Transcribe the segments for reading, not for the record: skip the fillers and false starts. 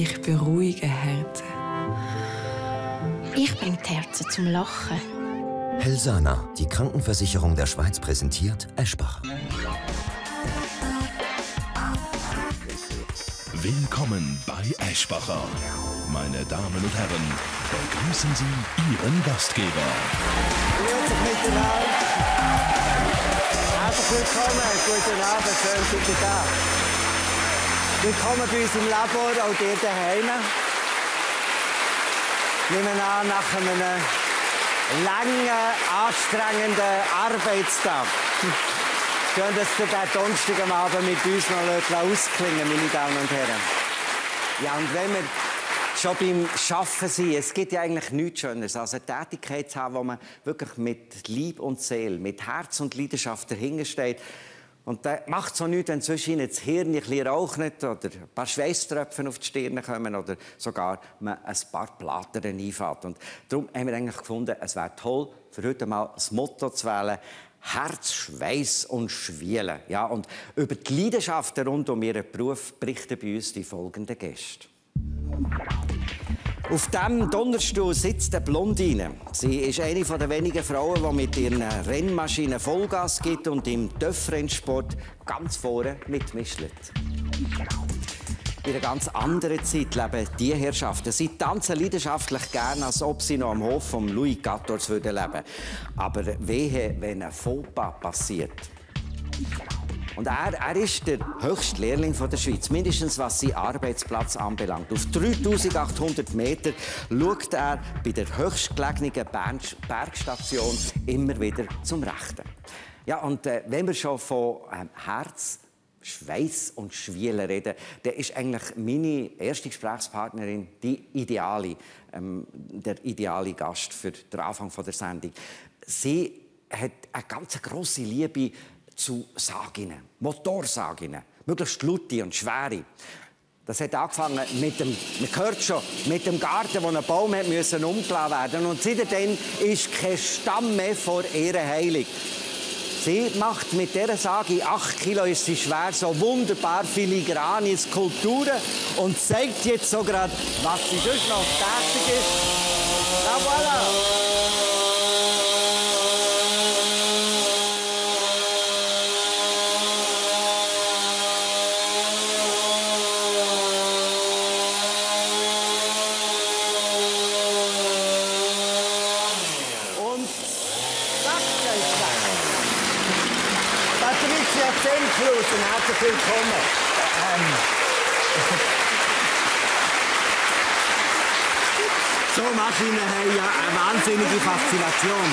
Ich beruhige Herzen. Ich bringe die Herzen zum Lachen. Helsana, die Krankenversicherung der Schweiz, präsentiert Eschbach. Willkommen bei Eschbacher. Meine Damen und Herren, begrüßen Sie Ihren Gastgeber. Grüezi miteinander. Herzlich willkommen, guten Abend, schön sind Sie da. Willkommen bei uns im Labor, auch ihr daheim. Nehmen an, nach einem langen, anstrengenden Arbeitstag. Schön, dass ihr den Donnerstag am Abend mit uns noch ausklingen, meine Damen und Herren. Ja, und wenn wir schon beim Arbeiten sind, es gibt ja eigentlich nichts Schöneres, als eine Tätigkeit zu haben, wo man wirklich mit Liebe und Seele, mit Herz und Leidenschaft dahinter steht. Und da macht es auch nichts, wenn zwischen das Hirn ein bisschen raucht oder ein paar Schweißtröpfchen auf die Stirn kommen oder sogar man ein paar Platten einfährt. Und darum haben wir eigentlich gefunden, es wäre toll, für heute mal das Motto zu wählen: Herz, Schweiß und Schwielen. Ja, und über die Leidenschaften rund um ihren Beruf berichten bei uns die folgenden Gäste. Auf diesem Donnerstuhl sitzt eine Blondine. Sie ist eine der wenigen Frauen, die mit ihren Rennmaschinen Vollgas gibt und im TÜV-Rennsport ganz vorne mitmischt. In einer ganz anderen Zeit leben diese Herrschaften. Sie tanzen leidenschaftlich gern, als ob sie noch am Hof von Louis XIV leben würden. Aber wehe, wenn ein Fauxpas passiert. Und er ist der höchste Lehrling der Schweiz, mindestens was seinen Arbeitsplatz anbelangt. Auf 3800 Meter schaut er bei der höchstgelegenen Bergstation immer wieder zum Rechten. Ja, und wenn wir schon von Herz, Schweiß und Schwielen reden, dann ist eigentlich meine erste Gesprächspartnerin der ideale Gast für den Anfang der Sendung. Sie hat eine ganz grosse Liebe zu Saginnen, Motorsaginnen, möglichst laute und schwere. Das hat angefangen mit dem, man hört schon, mit dem Garten, wo ein Baum musste umgelassen werden. Und seitdem ist kein Stamm mehr vor ihr heilig. Sie macht mit dieser Sage, 8 Kilo ist sie schwer, so wunderbar filigrane Skulpturen und zeigt jetzt so gerade, was sie sonst noch tätig ist. Ja, voilà! Herzlich willkommen. So Maschinen haben ja eine wahnsinnige Faszination.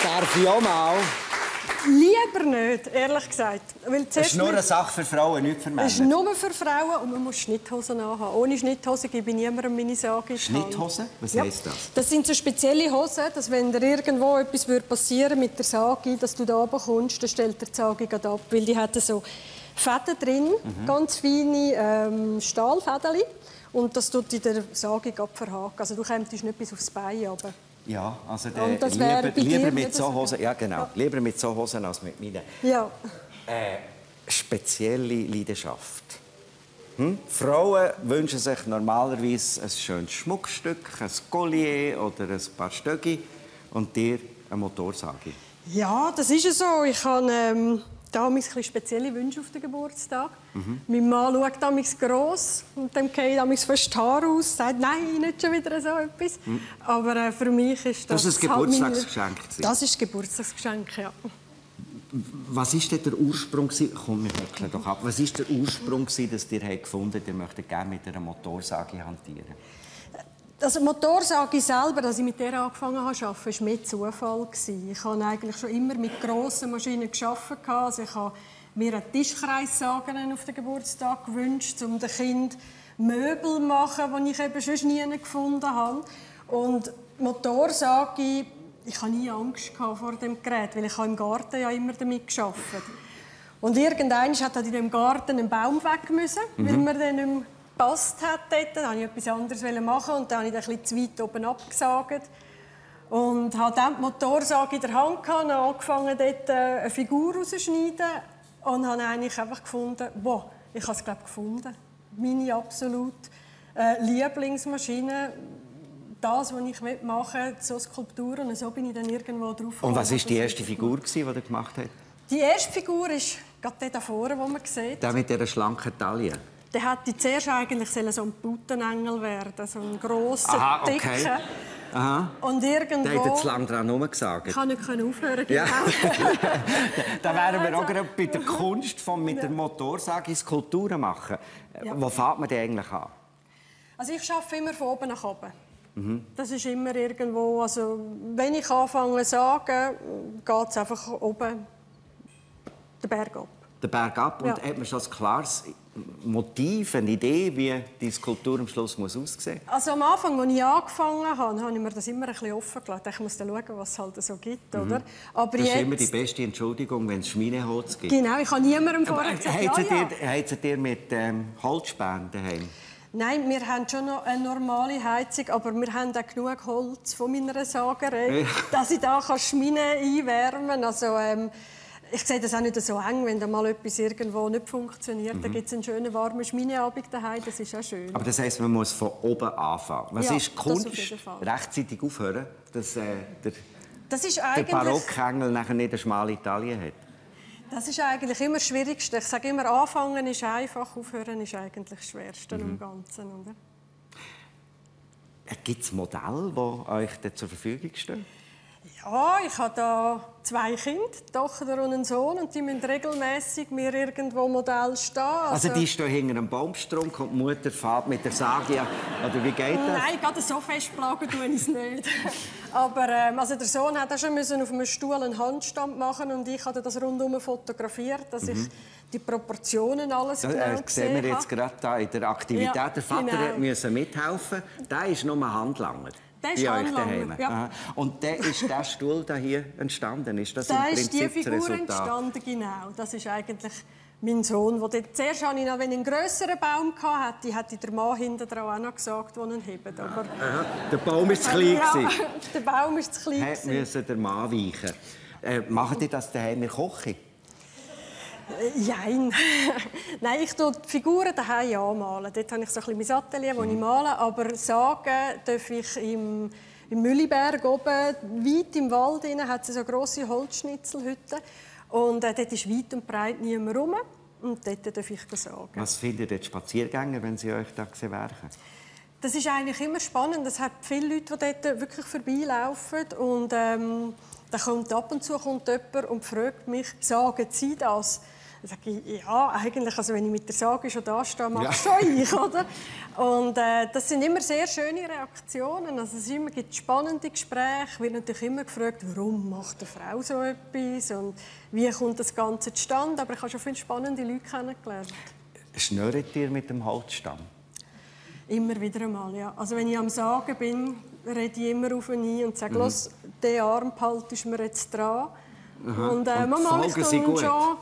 Darf ich auch mal? Lieber nicht, ehrlich gesagt. Weil das ist nur eine Sache für Frauen, nicht für Männer. Es ist nur für Frauen und man muss Schnitthosen anhaben. Ohne Schnitthosen gebe ich niemandem meine Sage. Schnitthosen? Was heisst das? Das sind so spezielle Hosen, dass wenn dir irgendwo etwas passieren mit der Sage, dass du da runterkommst, dann stellt der die Sage gerade ab. Weil die hat so Fäden drin, ganz feine Stahlfäden. Und das tut in der Sage verhaken. Also du kommst nicht bis aufs Bein runter. Ja, also lieber mit so Hosen, ja genau, ja. Lieber mit so Hosen als mit meinen. Ja. Spezielle Leidenschaft. Frauen wünschen sich normalerweise ein schönes Schmuckstück, ein Collier oder ein paar Stöcke und dir eine Motorsage. Ja, das ist ja so. Ich habe damals spezielle Wünsche auf den Geburtstag. Mein Mann schaut damals gross und dann geht damals fast die Haare aus und sagt, nein, nicht schon wieder so etwas. Aber für mich ist das... Das ist ein Geburtstagsgeschenk. Das ist ein Geburtstagsgeschenk, ja. Was war denn der Ursprung? Komm, wir höckeln doch ab. Was war der Ursprung, dass ihr gefunden habt, ihr möchtet gerne mit einer Motorsage hantieren? Also die Motorsage selber, als ich mit der angefangen habe zu arbeiten, war mehr Zufall. Ich habe eigentlich schon immer mit grossen Maschinen gearbeitet. Also ich habe mir einen Tischkreissagen auf den Geburtstag gewünscht, um den Kindern Möbel zu machen, die ich eben schon nie gefunden habe. Und die Motorsage, ich hatte nie Angst vor dem Gerät, weil ich im Garten ja immer damit gearbeitet habe. Und irgendwann musste in dem Garten ein Baum weg müssen, weil wir dann nicht mehr gepasst hat. Dann wollte ich etwas anderes machen und dann habe ich den etwas zu weit oben abgesagt. Und hatte dann die Motorsage in der Hand und angefangen, dort eine Figur rauszuschneiden. Und habe eigentlich einfach gefunden, wow, ich habe es gefunden. meine absolut Lieblingsmaschine. Das, was ich machen will, so Skulpturen, so bin ich dann irgendwo drauf gekommen. Und was war die erste Figur, die du gemacht hast? Die erste Figur ist gerade der da vorne, den man sieht. Der mit dieser schlanken Taille? Der hätte zuerst eigentlich so ein Putenengel werden, so ein grosser, dicker. Okay. Aha. Und irgendwo... Der hat jetzt lange daran rumgesagt. Ich kann nicht aufhören. Genau. Ja. Da wären wir auch gerade bei der Kunst von mit der Motorsage Skulpturen machen. Ja. Wo fängt man denn eigentlich an? Also ich arbeite immer von oben nach oben. Das ist immer irgendwo... Also wenn ich anfange zu sagen, geht es einfach oben den Berg ab. Den Berg ab? Ja. Und hat man schon ein klares Motiv, eine Idee, wie die Skulptur am Schluss muss aussehen muss? Also am Anfang, als ich angefangen habe, habe ich mir das immer ein bisschen offen gelassen. Ich muss dann schauen, was es halt so gibt. Oder? Aber Das ist jetzt... immer die beste Entschuldigung, wenn es Schmineholz gibt. Genau, ich habe niemandem vorher gesagt, Heizt ihr mit Holzspänen daheim? Nein, wir haben schon noch eine normale Heizung, aber wir haben auch genug Holz von meiner Sagerei, dass ich da Schmine einwärmen kann. Also, ich sehe das auch nicht so eng, wenn da mal etwas irgendwo nicht funktioniert. Dann gibt es einen schönen warmen Schmineabend daheim, das ist auch schön. Aber das heisst, man muss von oben anfangen. Was Ja, ist Kunst? das auf jeden Fall. Rechtzeitig aufhören, dass Das ist der eigentlich... Barockengel nachher nicht eine schmale Taille hat? Das ist eigentlich immer das Schwierigste. Ich sage immer, anfangen ist einfach, aufhören ist eigentlich das Schwerste am Ganzen. Oder? Gibt es Modelle, die euch zur Verfügung stehen? Ja, ich habe da 2 Kinder, eine Tochter und einen Sohn, und die müssen regelmässig mir irgendwo Modell stehen. Also die stehen hinter einem Baumstrunk und die Mutter fährt mit der Sage. Oder wie geht das? Nein, gerade so festplagen tue ich es nicht. Aber also der Sohn hat auch schon auf einem Stuhl einen Handstand machen und ich habe das rundum fotografiert, dass ich die Proportionen alles genau Das sehen wir gesehen jetzt gerade da in der Aktivität. Ja, der Vater genau. musste mithelfen. Der ist nur Handlanger. Der ist bei euch Handlanger, daheim. ja. Aha. Und ist der Stuhl da hier entstanden? Ist das im Da ist die Prinzip das Figur Resultat? entstanden, genau. Das ist eigentlich mein Sohn. Zuerst hatte ich noch, wenn ich einen grösseren Baum hatte, hätte der Mann hinten dran auch noch gesagt, der ihn hebt. Aber Der Baum war zu klein. ja, der Baum ist zu klein. Hat müssen der Mann weichen. Machen die das daheim in der Küche? Nein. Nein, ich tue die Figuren daheim anmalen. Dort habe ich so ein bisschen mein Atelier, wo ich male. Aber sagen darf ich im Mülliberg oben, weit im Wald, hat es so grosse Holzschnitzelhütten. Und dort ist weit und breit niemand rum. Und dort darf ich sagen. Was finden die Spaziergänger, wenn sie euch da werken? Das ist eigentlich immer spannend. Es hat viele Leute, die dort wirklich vorbeilaufen. Und dann kommt ab und zu jemand und fragt mich, sagen Sie das? Dann sage ich, ja, eigentlich, also wenn ich mit der Sage schon da stehe, mache ich schon ich, oder? Und das sind immer sehr schöne Reaktionen. Also es gibt spannende Gespräche. Wird natürlich immer gefragt, warum macht eine Frau so etwas und wie kommt das Ganze zustande. Aber ich habe schon viele spannende Leute kennengelernt. Schnurrt ihr mit dem Holzstamm? Immer wieder einmal, ja. Also wenn ich am Sagen bin, rede ich immer auf ihn ein und sage, «Los, den Arm behaltest du mir jetzt dran.» Und manchmal ich dann schon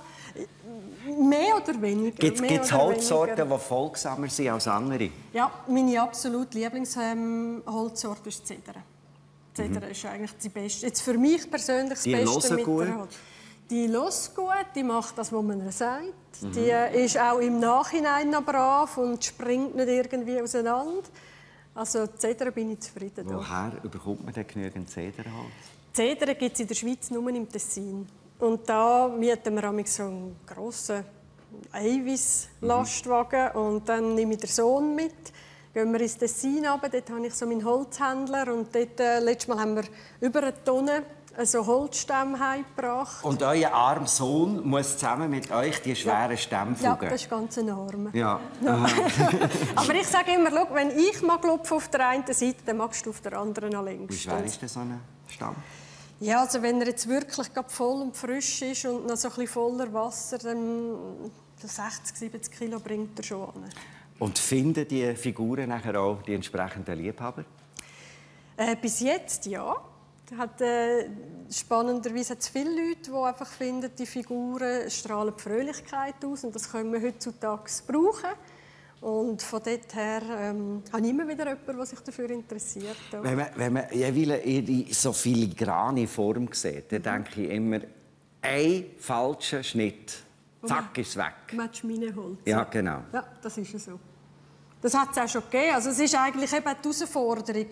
mehr oder weniger. Gibt es Holzsorten, die folgsamer sind als andere? Ja, meine absolute Lieblingsholzsorte ist Zeder. Zeder ist eigentlich die beste. Jetzt für mich persönlich das Beste mit der Holz. Die lässt gut, die macht das, was man ihr sagt. Die ist auch im Nachhinein noch brav und springt nicht irgendwie auseinander. Also Zeder bin ich zufrieden. Woher bekommt man denn genügend Zederholz? Zeder gibt es in der Schweiz nur im Tessin. Und da mieten wir so einen grossen Eiweiß-Lastwagen und dann nehme ich den Sohn mit. Gehen wir ins Tessin runter, dort habe ich so meinen Holzhändler und dort, letztes Mal haben wir über eine Tonne so Holzstämme heimgebracht. Und euer armer Sohn muss zusammen mit euch die schweren Stämme Ja, fugen? das ist ganz enorm. Ja. Aber ich sage immer, schau, wenn ich klopfe auf der einen Seite, dann magst du auf der anderen am längsten. Wie schwer ist denn so ein Stamm? Ja, also wenn er jetzt wirklich voll und frisch ist und noch so ein bisschen voller Wasser, dann 60, 70 Kilo bringt er schon an. Und finden die Figuren nachher auch die entsprechenden Liebhaber? Bis jetzt ja. Spannenderweise hat es viele Leute, die einfach finden, die Figuren strahlen Fröhlichkeit aus und das können wir heutzutage brauchen. Und von dort her habe ich immer wieder jemanden, der sich dafür interessiert. Wenn man ihre so filigrane Form sieht, dann denke ich immer, ein falscher Schnitt, zack, ist weg. Mit Schmineholz. Ja, genau. Ja, das ist so. Das hat es auch schon gegeben. Also es ist eigentlich eben die Herausforderung,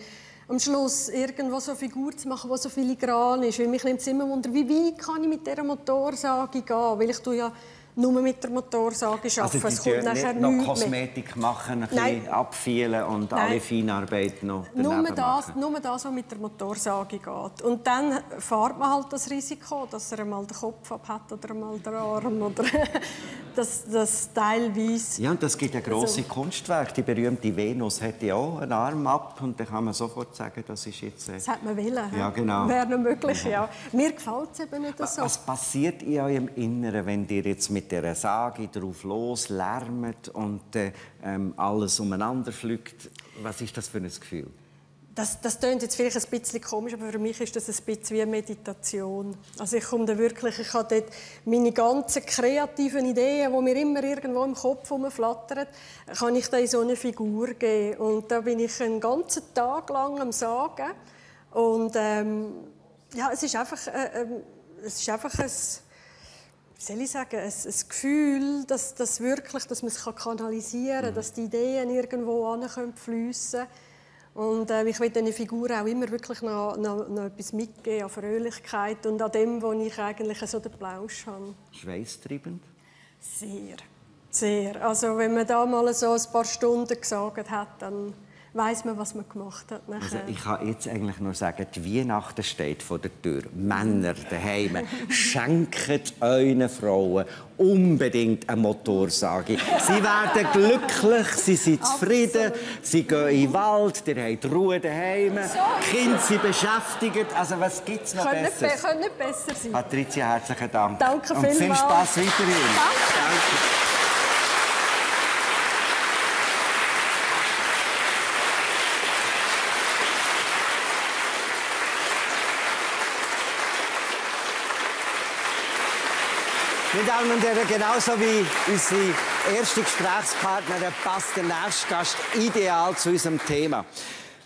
am Schluss irgendwo so eine Figur zu machen, die so filigran ist. Weil mich nimmt es immer wunder, wie weit kann ich mit dieser Motorsage gehen? Weil ich tue ja nur mit der Motorsage arbeiten. Also es kommt nachher nicht noch nichts Kosmetik machen, ein Nein. bisschen abfielen und Nein. alle Feinarbeiten noch Nur daneben machen. nur das, was mit der Motorsage geht. Und dann fährt man halt das Risiko, dass er einmal den Kopf ab hat oder einmal den Arm oder das teilweise. Ja, und das gibt ein grosses Kunstwerk. Die berühmte Venus hat ja auch einen Arm ab und dann kann man sofort sagen, das ist jetzt... Das hat man wollen. Ja, genau. Wäre noch möglich, ja. Mir gefällt es eben nicht so. Was passiert in eurem Inneren, wenn ihr jetzt mit dieser Sage drauf loslärmt und alles umeinander fliegt? Was ist das für ein Gefühl? Das klingt jetzt vielleicht ein bisschen komisch, aber für mich ist das ein bisschen wie eine Meditation. Also ich komme da wirklich, ich habe dort meine ganzen kreativen Ideen, die mir immer irgendwo im Kopf rumflattern, kann ich da in so eine Figur geben. Und da bin ich einen ganzen Tag lang am Sagen. Und ja, es ist einfach ein, wie soll ich sagen, ein Gefühl, dass man es kanalisieren kann, dass die Ideen irgendwo fliessen können. Und ich will diesen Figuren auch immer wirklich noch etwas mitgeben an Fröhlichkeit und an dem, wo ich eigentlich so den Plausch habe. Schweißtreibend? Sehr, sehr. Also wenn man da mal so ein paar Stunden gesagt hat, dann weiss man, was man gemacht hat. Also ich kann jetzt eigentlich nur sagen, die Weihnachten steht vor der Tür. Männer daheim, schenkt euren Frauen unbedingt eine Motorsage. Sie werden glücklich, sie sind zufrieden, sie gehen in den Wald, ihr habt Ruhe daheim, die Kinder sind beschäftigt. Also was gibt es noch Besseres? Könnte nicht besser sein. Patricia, herzlichen Dank. Danke vielmals. Und viel Spass weiterhin. Danke. Meine Damen und Herren, genauso wie unsere erste Gesprächspartnerin passt der nächste Gast ideal zu unserem Thema.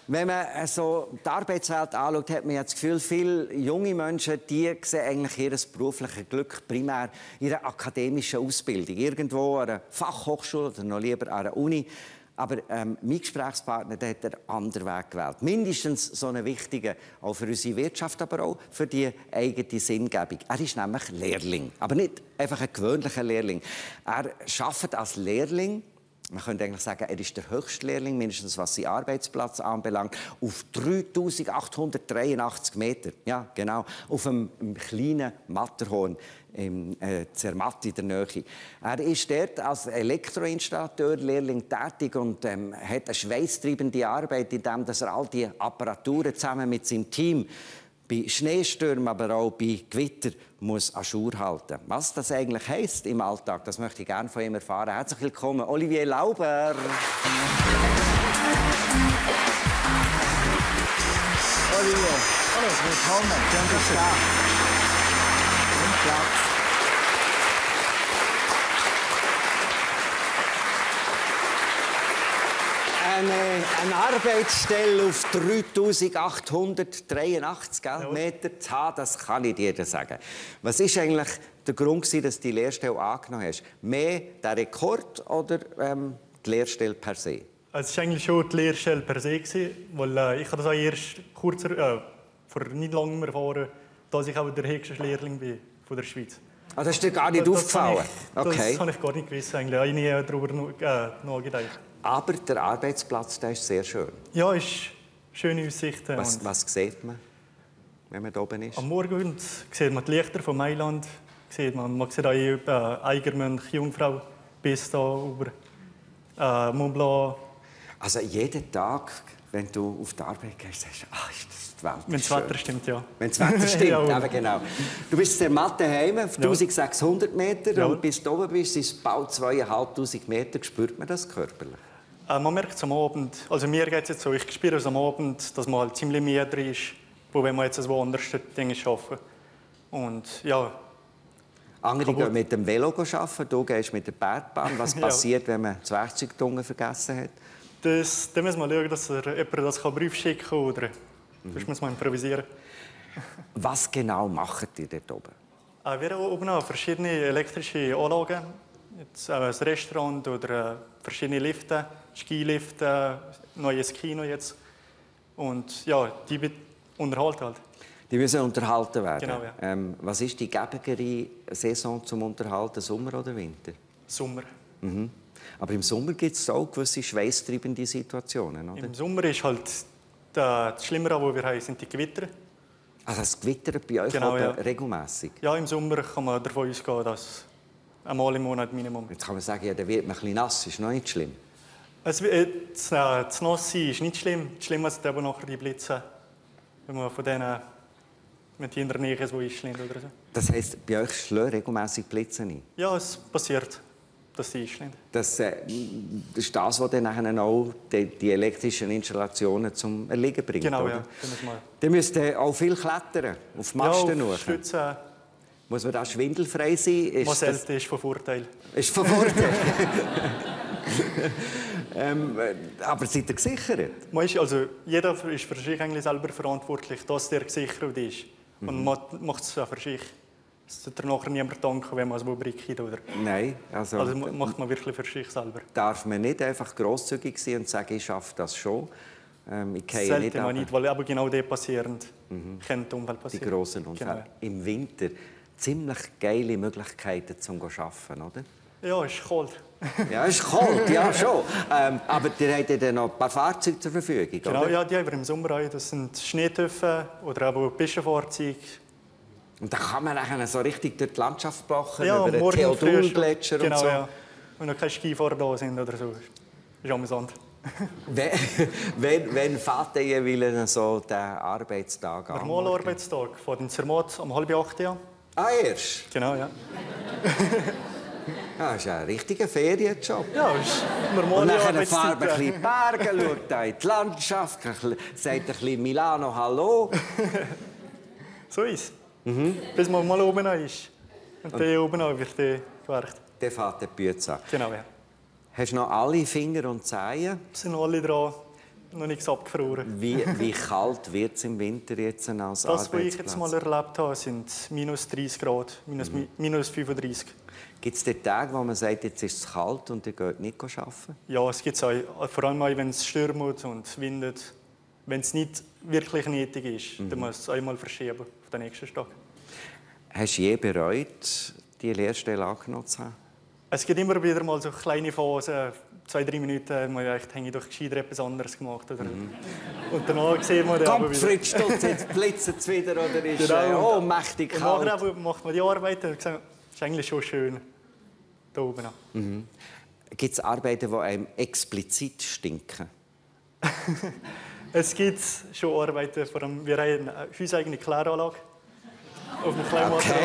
Wenn man so die Arbeitswelt anschaut, hat man ja das Gefühl, viele junge Menschen die sehen eigentlich ihr berufliches Glück primär in ihrer akademischen Ausbildung. Irgendwo an einer Fachhochschule oder noch lieber an einer Uni. Aber mein Gesprächspartner der hat einen anderen Weg gewählt. Mindestens so einen wichtigen, auch für unsere Wirtschaft, aber auch für die eigene Sinngebung. Er ist nämlich Lehrling. Aber nicht einfach ein gewöhnlicher Lehrling. Er arbeitet als Lehrling. Man könnte eigentlich sagen, er ist der höchste Lehrling, mindestens was seinen Arbeitsplatz anbelangt, auf 3883 Meter. Ja, genau. Auf einem kleinen Matterhorn in Zermatt in der Nähe. Er ist dort als Elektroinstallateur Lehrling tätig und hat eine schweißtreibende Arbeit, indem er all die Apparaturen zusammen mit seinem Team bei Schneestürmen, aber auch bei Gewitter muss à jour halten. Was das eigentlich heisst im Alltag, das möchte ich gerne von ihm erfahren. Herzlich willkommen, Olivier Lauber. Olivier. Hallo, willkommen. Schön, dass du da bist. Platz. Eine Arbeitsstelle auf 3883 Meter zu haben, das kann ich dir sagen. Was war eigentlich der Grund, dass du die Lehrstelle angenommen hast? Mehr der Rekord oder die Lehrstelle per se? Es war eigentlich schon die Lehrstelle per se, weil ich habe das auch erst kurz vor nicht langem erfahren, dass ich auch der höchste Lehrling bin von der Schweiz. Ah, das ist dir gar nicht aufgefallen? Okay. Das habe ich gar nicht gewusst. Eigentlich. Ich habe nie darüber nachgedacht. Aber der Arbeitsplatz der ist sehr schön. Ja, es ist schöne Aussichten. Was sieht man, wenn man da oben ist? Am Morgen sieht man die Lichter von Mailand. Man sieht auch Eigermönch, Jungfrau bis da über Mont Blanc. Also jeden Tag, wenn du auf die Arbeit gehst, sagst du, ach, ist das die Welt wenn das Wetter stimmt, ja. Wenn das Wetter stimmt, ja, eben genau. Du bist in Mathe daheim auf 1600 Meter ja. Und bis du oben bist, sind es bald 2500 Meter. Spürt man das körperlich? Man merkt es am Abend. Also mir geht es jetzt so, ich spüre es am Abend, dass man halt ziemlich müde ist, wo wenn man jetzt woanders Dinge arbeiten. Und ja. Andere gehen mit dem Velo arbeiten, du gehst mit der Bergbahn. Was passiert, wenn man das Werkzeug unten vergessen hat? Da muss man schauen, dass jemand das Brief schicken kann oder sonst muss man improvisieren. Was genau macht ihr dort oben? Wir haben oben auch verschiedene elektrische Anlagen. Jetzt ein Restaurant oder verschiedene Lifte, Skilift, neues Kino jetzt. Und ja, die unterhalten halt. Die müssen unterhalten werden. Genau, ja. Was ist die gäbigere Saison zum Unterhalten, Sommer oder Winter? Sommer. Mhm. Aber im Sommer gibt es auch gewisse schweißtreibende Situationen, oder? Im Sommer ist halt das Schlimmere, was wir haben, sind die Gewitter. Also das Gewitter bei euch Genau, ja. regelmässig? Ja, im Sommer kann man davon ausgehen, dass einmal im Monat Minimum. Jetzt kann man sagen, ja, der wird man ein bisschen nass, ist noch nicht schlimm. Das Nasssein ist nicht schlimm. Schlimmer sind aber nachher die Blitze, wenn man von denen mit in der Nähe so einschlägt oder so. Das heisst, bei euch schlagen regelmässig Blitze ein? Ja, es passiert, dass sie einschlägt. Das ist das, was dann nachher auch die elektrischen Installationen zum Erliegen bringt, Genau, oder? ja. Ihr müsst auch viel klettern, auf Masten ja, schauen. Stützen. Muss man da schwindelfrei sein? Was selten ist von Vorteil. Ist von Vorteil. Aber seid ihr gesichert? Jeder ist für sich eigentlich selber verantwortlich, dass der gesichert ist. Und man macht es auch für sich. Es tut nachher niemand danken, wenn man es bricht, oder? Nein. Also macht man wirklich für sich selber. Darf man nicht einfach grosszügig sein und sagen, ich schaffe das schon? Ich gehe selten nicht mal nicht, weil aber genau das passiert. Könnte Unfall passieren. Die grossen Unfälle. Genau. Im Winter ziemlich geile Möglichkeiten zum Arbeiten, oder? Ja, es ist kalt. Ja, es ist kalt, ja schon. Aber ihr habt ja dann noch ein paar Fahrzeuge zur Verfügung, Genau, oder? ja, die haben wir im Sommer auch. Das sind Schneetöpfe oder auch Pistenfahrzeuge. Und dann kann man nachher so richtig durch die Landschaft blocken, Ja, über den morgen früh Theodul-Gletscher genau, und so. Ja. Wenn noch keine Skifahrer da sind oder so. Ist amüsant. Wenn fährt ihr jeweils so den Arbeitstag an? Normaler Arbeitstag. Fährt in Zermatt um 7:30 an. Ah, erst? Genau, ja. Ja, das ist ein richtiger Ferienjob. Ja, das ist normale Und dann Arbeitszeit. fährt man ein bisschen Berge, schaut da in die Landschaft, sagt ein bisschen Milano Hallo. So ist es. Bis man mal oben ist. Und dann oben auch wird gewerkt. Dann fährt der Bütze an. Genau, ja. Hast du noch alle Finger und Zehen? Sind alle dran. Noch nichts abgefroren. Wie kalt wird es im Winter jetzt als Arbeitsplatz? Das, was ich jetzt mal erlebt habe, sind minus 30 Grad, minus 35. Gibt es die Tage, wo man sagt, jetzt ist es kalt und ihr geht nicht arbeiten? Ja, es gibt es auch. Vor allem, wenn es stürmt und windet. Wenn es nicht wirklich nötig ist, dann muss es einmal verschieben auf den nächsten Tag. Hast du je bereut, die Lehrstelle angenommen zu haben? Es gibt immer wieder mal so kleine Phasen, 2-3 Minuten, man denkt, habe ich doch gescheiter etwas anderes gemacht. Oder? Und danach sieht man dann Komm, Fritz Stutz, jetzt blitzt es wieder oder ist genau. mächtig Und kalt? nachher macht man die Arbeit und sagt, es ist eigentlich schon schön da oben. Gibt es Arbeiten, die einem explizit stinken? Es gibt schon Arbeiten, vor allem, wir haben eine hauseigene Kläranlage auf dem kleinen Motor.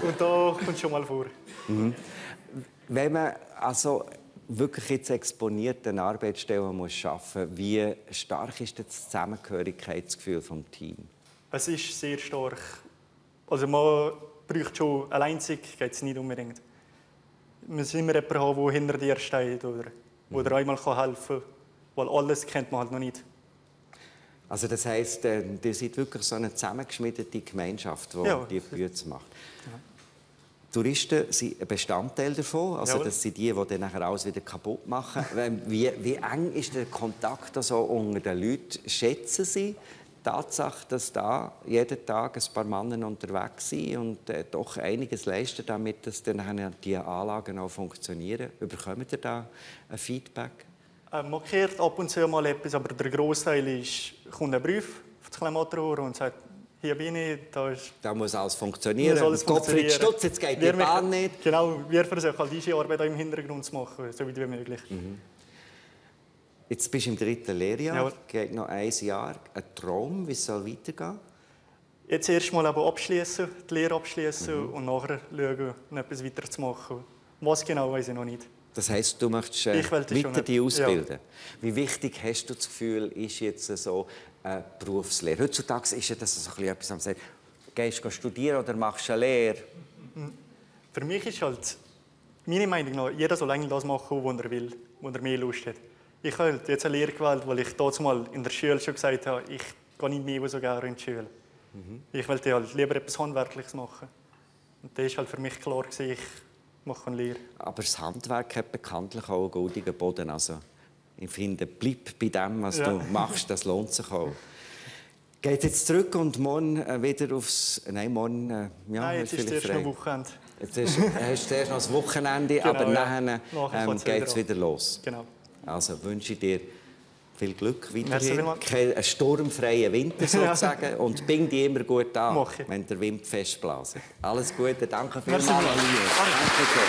Und da kommt es schon mal vor. Wenn man also wirklich jetzt exponiert eine Arbeitsstelle muss arbeiten muss, wie stark ist das Zusammengehörigkeitsgefühl des Teams? Es ist sehr stark. Also man braucht schon, alleinzig geht es nicht unbedingt. Man muss immer jemanden haben, der hinter dir steht oder der einmal helfen kann. Weil alles kennt man halt noch nicht. Also das heisst, ihr seid wirklich so eine zusammengeschmiedete Gemeinschaft, die die Bütze macht. Ja. Touristen sind ein Bestandteil davon. Also das sind die dann nachher alles wieder kaputt machen. Wie eng ist der Kontakt also unter den Leuten? Schätzen Sie die Tatsache, dass da jeden Tag ein paar Männer unterwegs sind und doch einiges leisten, damit dass dann die Anlagen auch funktionieren? Bekommt ihr da ein Feedback? Man kehrt ab und zu mal etwas, aber der Großteil kommt ein Brief auf das Kleinmotorrohr und sagt, hier bin ich, da muss alles funktionieren. Gottfried Stutz, jetzt geht die Bahn nicht. Genau, wir versuchen halt diese Arbeit auch im Hintergrund zu machen, so weit wie möglich. Jetzt bist du im 3. Lehrjahr, geht noch 1 Jahr. Ein Traum, wie es soll weitergehen? Jetzt erst mal abschließen, die Lehre abschließen und nachher schauen, etwas weiter zu machen. Was genau, weiß ich noch nicht. Das heisst, du möchtest weiter die ausbilden. Ja. Wie wichtig hast du das Gefühl, ist jetzt so eine Berufslehre? Heutzutage ist das so etwas, man sagt, gehst du studieren oder machst du eine Lehre? Für mich ist halt, meine Meinung nach, jeder soll eigentlich das machen, was er will, wo er mehr Lust hat. Ich habe jetzt eine Lehre gewählt, weil ich damals mal in der Schule schon gesagt habe, ich gehe nicht mehr so gerne in die Schule. Ich wollte halt lieber etwas Handwerkliches machen. Und das war halt für mich klar, ich machen Lehre. Aber das Handwerk hat bekanntlich auch einen goldenen Boden. Also, ich finde, bleib bei dem, was du machst, das lohnt sich auch. Geht jetzt zurück und morgen wieder aufs... Nein, morgen... Nein, jetzt ist erst noch Wochenende. Jetzt hast du erst noch das Wochenende, genau, aber nachher geht es wieder los. Genau. Also wünsche ich dir viel Glück weiterhin, einen sturmfreien Winter sozusagen und bring dich immer gut an, wenn der Wind festblasen. Alles Gute, danke vielmals. Danke schön.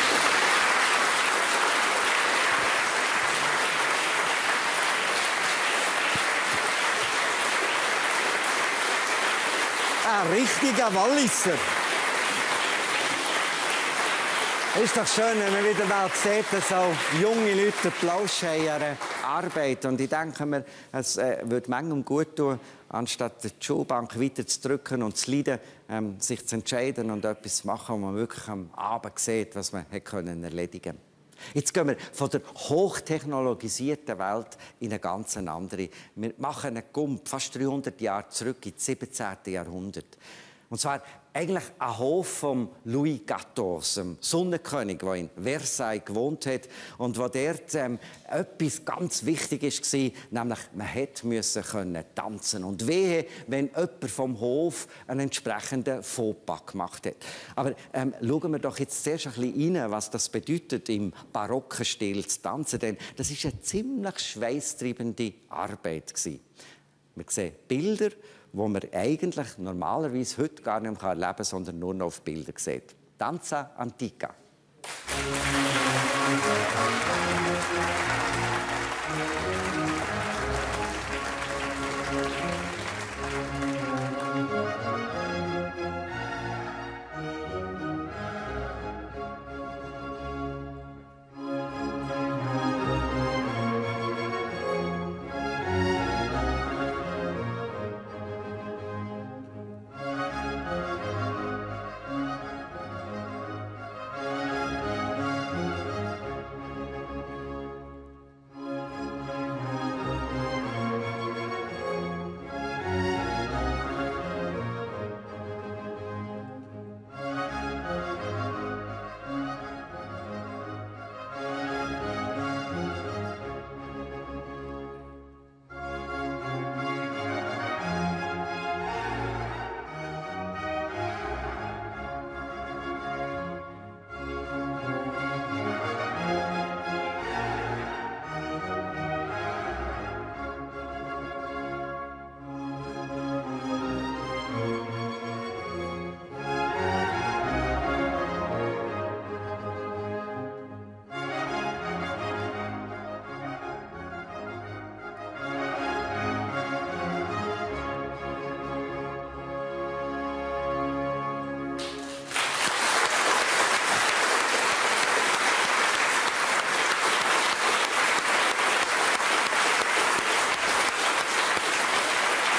Ein richtiger Walliser. Es ist doch schön, wenn man wieder mal sieht, dass auch junge Leute Applaus haben an ihrer Arbeit. Und ich denke mir, es würde manchem gut tun, anstatt die Schulbank weiter zu drücken und zu leiden, sich zu entscheiden und etwas zu machen, wo man wirklich am Abend sieht, was man erledigen konnte. Jetzt gehen wir von der hochtechnologisierten Welt in eine ganz andere. Wir machen einen Gump fast 300 Jahre zurück ins 17. Jahrhundert. Und zwar eigentlich ein Hof von Louis XIV, dem Sonnenkönig, der in Versailles gewohnt hat und wo dort etwas ganz Wichtiges war, nämlich man musste tanzen. Und wehe, wenn jemand vom Hof einen entsprechenden Fauxpas gemacht hat. Aber schauen wir doch jetzt zuerst ein bisschen rein, was das bedeutet, im barocken Stil zu tanzen. Denn das war eine ziemlich schweißtreibende Arbeit. Wir sehen Bilder, wo man eigentlich normalerweise heute gar nicht mehr erleben kann, sondern nur noch auf Bildern sieht. Danza Antica.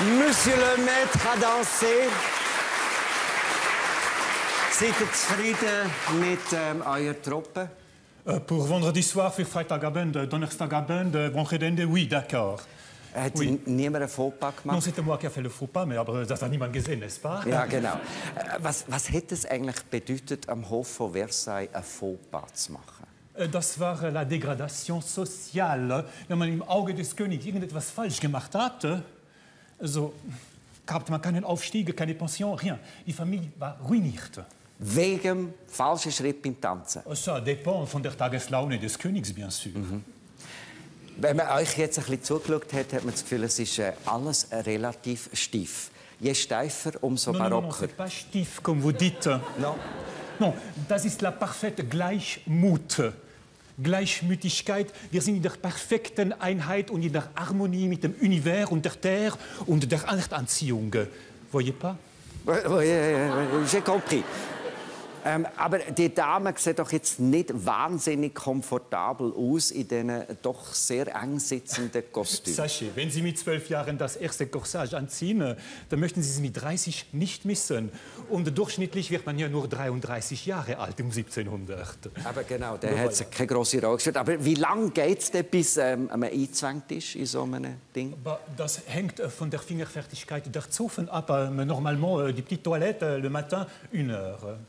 Monsieur le Maître a dansé. Seid ihr zufrieden mit eurer Truppe? Pour vendredi soir, für Freitagabend, Donnerstagabend, Wochenende, oui, d'accord. Hat niemand einen Fauxpas gemacht? Non, c'était moi qui a fait le faux pas, mais das hat niemand gesehen, n'est-ce pas? Ja, genau. Was hätte es eigentlich bedeutet, am Hof von Versailles ein Fauxpas zu machen? Das war la Degradation sociale. Wenn man im Auge des Königs irgendetwas falsch gemacht hatte, so gab man keinen Aufstieg, keine Pension, rien. Die Familie war ruiniert. Wegen falschen Schritt beim Tanzen? Ça dépend von der Tageslaune des Königs, bien sûr. Wenn man euch jetzt ein bisschen zugeschaut hat, hat man das Gefühl, es ist alles relativ steif. Je steifer, umso barocker. Non, c'est pas steif, comme vous dites. Non. Non, das ist la parfaite Gleichmut. Gleichmütigkeit. Wir sind in der perfekten Einheit und in der Harmonie mit dem Univers und der Terre und der Erdanziehung. Voyez pas? Oui, j'ai compris. Aber die Dame sieht doch jetzt nicht wahnsinnig komfortabel aus in diesen doch sehr eng sitzenden Kostümen. Sachez, wenn Sie mit 12 Jahren das erste Corsage anziehen, dann möchten Sie es mit 30 nicht missen. Und durchschnittlich wird man ja nur 33 Jahre alt um 1700. Aber genau, der hat keine grosse Rolle gespielt. Aber wie lange geht es denn, bis man eingezwängt ist in so einem Ding? Das hängt von der Fingerfertigkeit der Zofen ab. Normalement, die petite toilette le matin, 1 heure.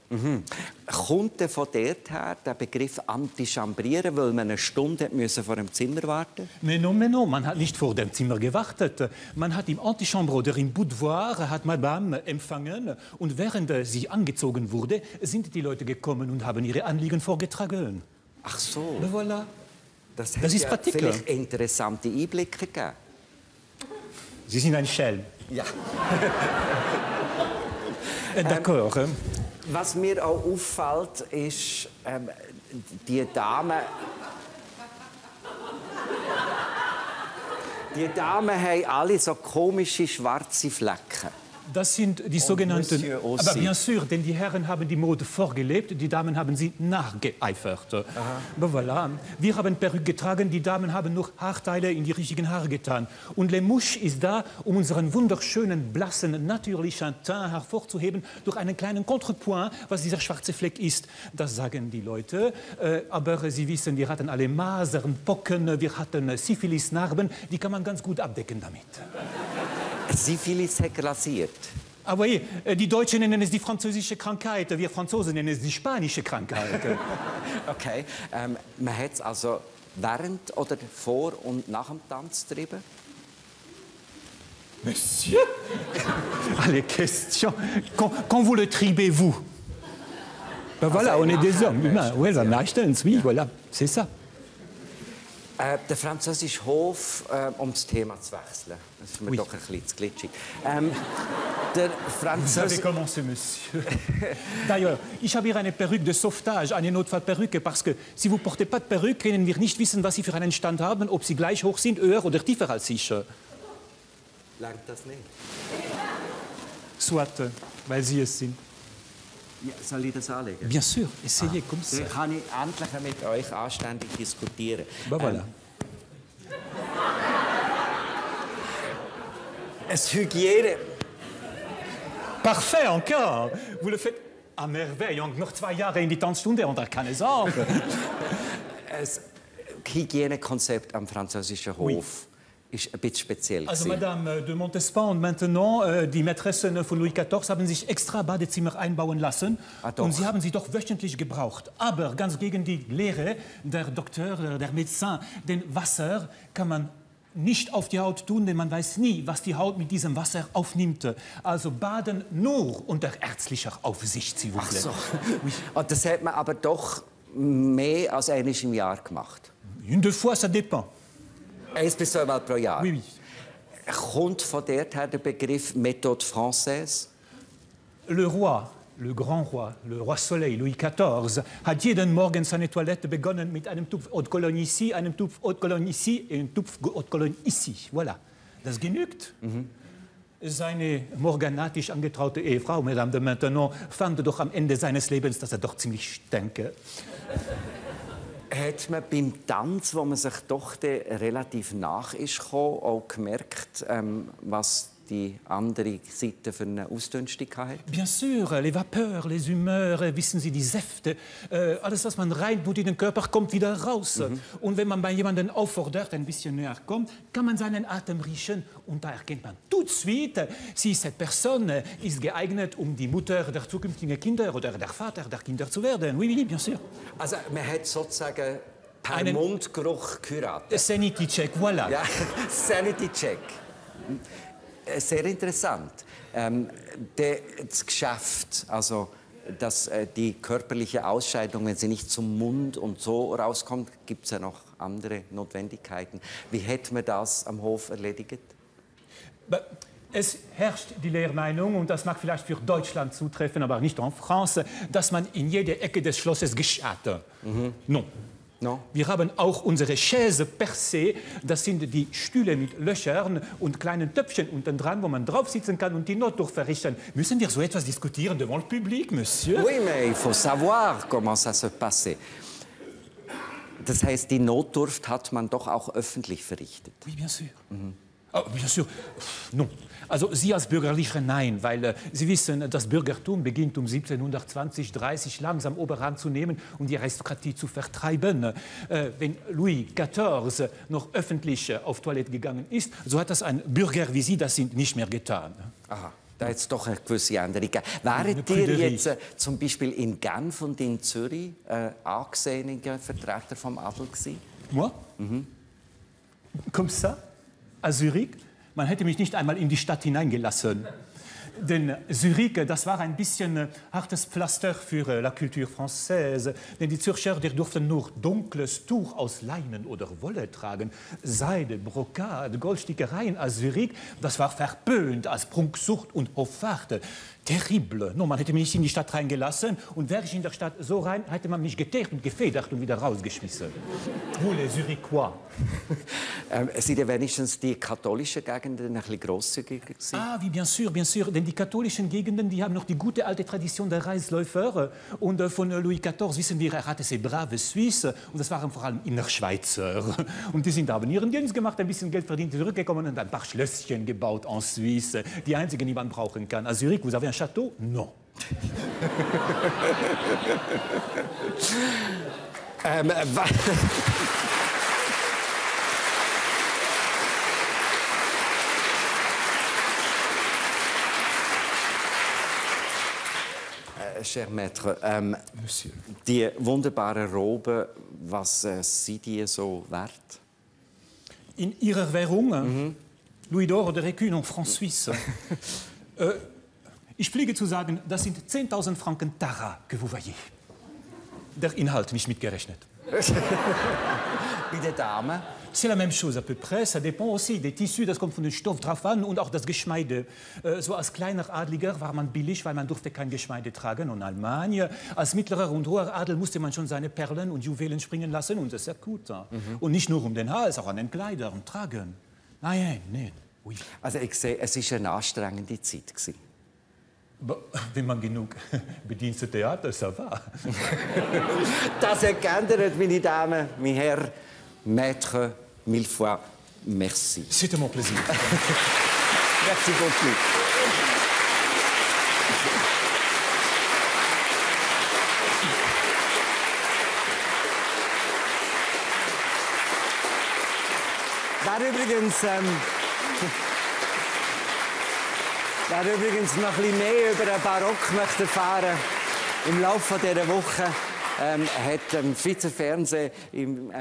Kommt denn von dort her der Begriff Antichambrieren, weil man eine Stunde musste vor dem Zimmer warten? Mais non, man hat nicht vor dem Zimmer gewartet. Man hat im Antichambre oder im Boudoir hat Madame empfangen und während sie angezogen wurde, sind die Leute gekommen und haben ihre Anliegen vorgetragen. Ach so. Le voilà. Das hat ist ja pratique. Vielleicht interessante Einblicke gegeben. Sie sind ein Schelm. Ja. D'accord. Was mir auch auffällt, ist, die Damen haben alle so komische schwarze Flecken. Das sind die sogenannten... Aber bien sûr, denn die Herren haben die Mode vorgelebt, die Damen haben sie nachgeeifert. Aber voilà. Wir haben Perücke getragen, die Damen haben nur Haarteile in die richtigen Haare getan. Und Le Mouche ist da, um unseren wunderschönen, blassen, natürlichen Teint hervorzuheben, durch einen kleinen Contrepoint, was dieser schwarze Fleck ist. Das sagen die Leute. Aber Sie wissen, wir hatten alle Masern, Pocken, wir hatten Syphilis-Narben, die kann man ganz gut abdecken damit. Syphilis hat rasiert. Aber die Deutschen nennen es die französische Krankheit, wir Franzosen nennen es die spanische Krankheit. Okay. Man hat es also während oder vor und nach dem Tanz getrieben? Monsieur? Allez, question. Quand vous le tribez-vous? Ben voilà, on est des hommes humains. Oui, meistens, oui, voilà, c'est ça. Der französische Hof, um das Thema zu wechseln. Das ist mir doch ein bisschen zu glitschig. Der Vous avez commencé, monsieur. D'ailleurs, ich habe hier eine Perücke de sauvetage, eine Notfallperücke, parce que si vous portez pas de perruque, können wir nicht wissen, was Sie für einen Stand haben, ob Sie gleich hoch sind, höher oder tiefer als ich. Langt das nicht? Soit, weil Sie es sind. Ja, soll ich das anlegen? Bien sûr, essayez comme ça. Dann kann ich endlich mit euch anständig diskutieren. Ben voilà. Es Hygiene. Parfait, encore. Vous le faites à merveille. Noch 2 Jahre in die Tanzstunde und keine Sorge. Das Hygienekonzept am französischen Hof ist ein bisschen speziell. Also Madame de Montespan und maintenant die Mätressen von Louis XIV haben sich extra Badezimmer einbauen lassen. Und sie haben sie doch wöchentlich gebraucht. Aber ganz gegen die Lehre der Doktor, der Médecin, denn Wasser kann man nicht auf die Haut tun, denn man weiß nie, was die Haut mit diesem Wasser aufnimmt. Also baden nur unter ärztlicher Aufsicht, s'il vous plaît. Ach so. Und das hat man aber doch mehr als einmal im Jahr gemacht. Une, 2 fois, ça dépend. 1 bis 2 Mal pro Jahr. Oui, oui. Kommt von dort her der Begriff Méthode Française? Le roi, le grand roi, le roi Soleil, Louis XIV, hat jeden Morgen seine Toilette begonnen mit einem Tupf Haute Cologne ici, einem Tupf Haute Cologne ici und einem Tupf Haute Cologne ici. Voilà. Das genügt. Seine morganatisch angetraute Ehefrau, Madame de Maintenon, fand doch am Ende seines Lebens, dass doch ziemlich stanke. Hat man beim Tanz, wo man sich doch relativ nach ist gekommen, auch gemerkt, was die andere Seite für eine Ausdünstung hatte? Bien sûr, les vapeurs, les humeurs, wissen Sie, die Säfte, alles, was man reintut in den Körper, kommt wieder raus. Und wenn man bei jemandem auffordert, ein bisschen näher kommt, kann man seinen Atem riechen und da erkennt man tout de suite, si cette personne ist geeignet, um die Mutter der zukünftigen Kinder oder der Vater der Kinder zu werden. Oui, oui, bien sûr. Also man hat sozusagen per Mundgeruch geheiratet. Sanity-Check, voilà. Ja, Sanity-Check. Sehr interessant. Das Geschäft, also dass die körperliche Ausscheidung, wenn sie nicht zum Mund und so rauskommt, gibt es ja noch andere Notwendigkeiten. Wie hätte man das am Hof erledigt? Es herrscht die Lehrmeinung, und das mag vielleicht für Deutschland zutreffen, aber nicht en France, dass man in jeder Ecke des Schlosses geschatte. Non. No. Wir haben auch unsere Chaise percée, das sind die Stühle mit Löchern und kleinen Töpfchen unten dran, wo man drauf sitzen kann und die Notdurft verrichten. Müssen wir so etwas diskutieren devant le public, Monsieur? Oui, mais il faut savoir comment ça se passe. Das heißt, die Notdurft hat man doch auch öffentlich verrichtet. Oui, bien sûr. Oh, bien sûr. Non. Also Sie als Bürgerliche nein, weil Sie wissen, das Bürgertum beginnt um 1720, 30 langsam Oberhand zu nehmen und die Aristokratie zu vertreiben. Wenn Louis XIV noch öffentlich auf Toilette gegangen ist, so hat das ein Bürger wie Sie das sind nicht mehr getan. Aha. Da hat es doch eine gewisse Änderung gegeben. Wären ihr jetzt zum Beispiel in Genf und in Zürich angesehene Vertreter vom Adel gewesen? Moi? Comme ça? À Zürich? Man hätte mich nicht einmal in die Stadt hineingelassen. Denn Zürich, das war ein bisschen hartes Pflaster für la culture française. Denn die Zürcher, die durften nur dunkles Tuch aus Leinen oder Wolle tragen. Seide, Brokate, Goldstickereien als Zürich, das war verpönt als Prunksucht und Hoffart. Terrible. No, man hätte mich nicht in die Stadt reingelassen und wäre ich in der Stadt so rein, hätte man mich geteert und gefedert und wieder rausgeschmissen. Vous les Zürichois. Sind ja wenigstens die katholischen Gegenden ein bisschen grosszügiger gewesen? Ah, wie bien sûr, bien sûr. Denn die katholischen Gegenden, die haben noch die gute alte Tradition der Reisläufer. Und von Louis XIV wissen wir, er hatte sehr brave Suisse. Und das waren vor allem Innerschweizer. Und die sind haben ihren Dienst gemacht, ein bisschen Geld verdient, zurückgekommen und ein paar Schlösschen gebaut en Suisse. Die einzigen, die man brauchen kann. À Zurich, vous avez un château? Non. Cher Maître, die wunderbaren Roben, was sind die so wert? In ihrer Währung, Louis d'Or oder Écus en francs suisses. Ich pflege zu sagen, das sind 10.000 Franken Tara, que vous voyez. Der Inhalt nicht mitgerechnet. Bei den Damen? C'est la même chose à peu près. Ça dépend aussi des Tissus, das kommt von dem Stoff drauf an und auch das Geschmeide. So als kleiner Adliger war man billig, weil man durfte kein Geschmeide tragen in Allemagne. Als mittlerer und hoher Adel musste man schon seine Perlen und Juwelen springen lassen und das ist ja gut. Und nicht nur um den Hals, auch an den Kleidern tragen. Nein, nein. Oui. Also ich sehe, es war eine anstrengende Zeit. Wenn man genug Bedienstete hat, ça va. Das hat geändert, meine Damen, mein Herr, Maître, mille fois merci. C'était mon plaisir. Merci beaucoup. Wer übrigens noch ein bisschen mehr über den Barock möchte erfahren im Laufe dieser Woche, hat im Schweizer Fernsehen im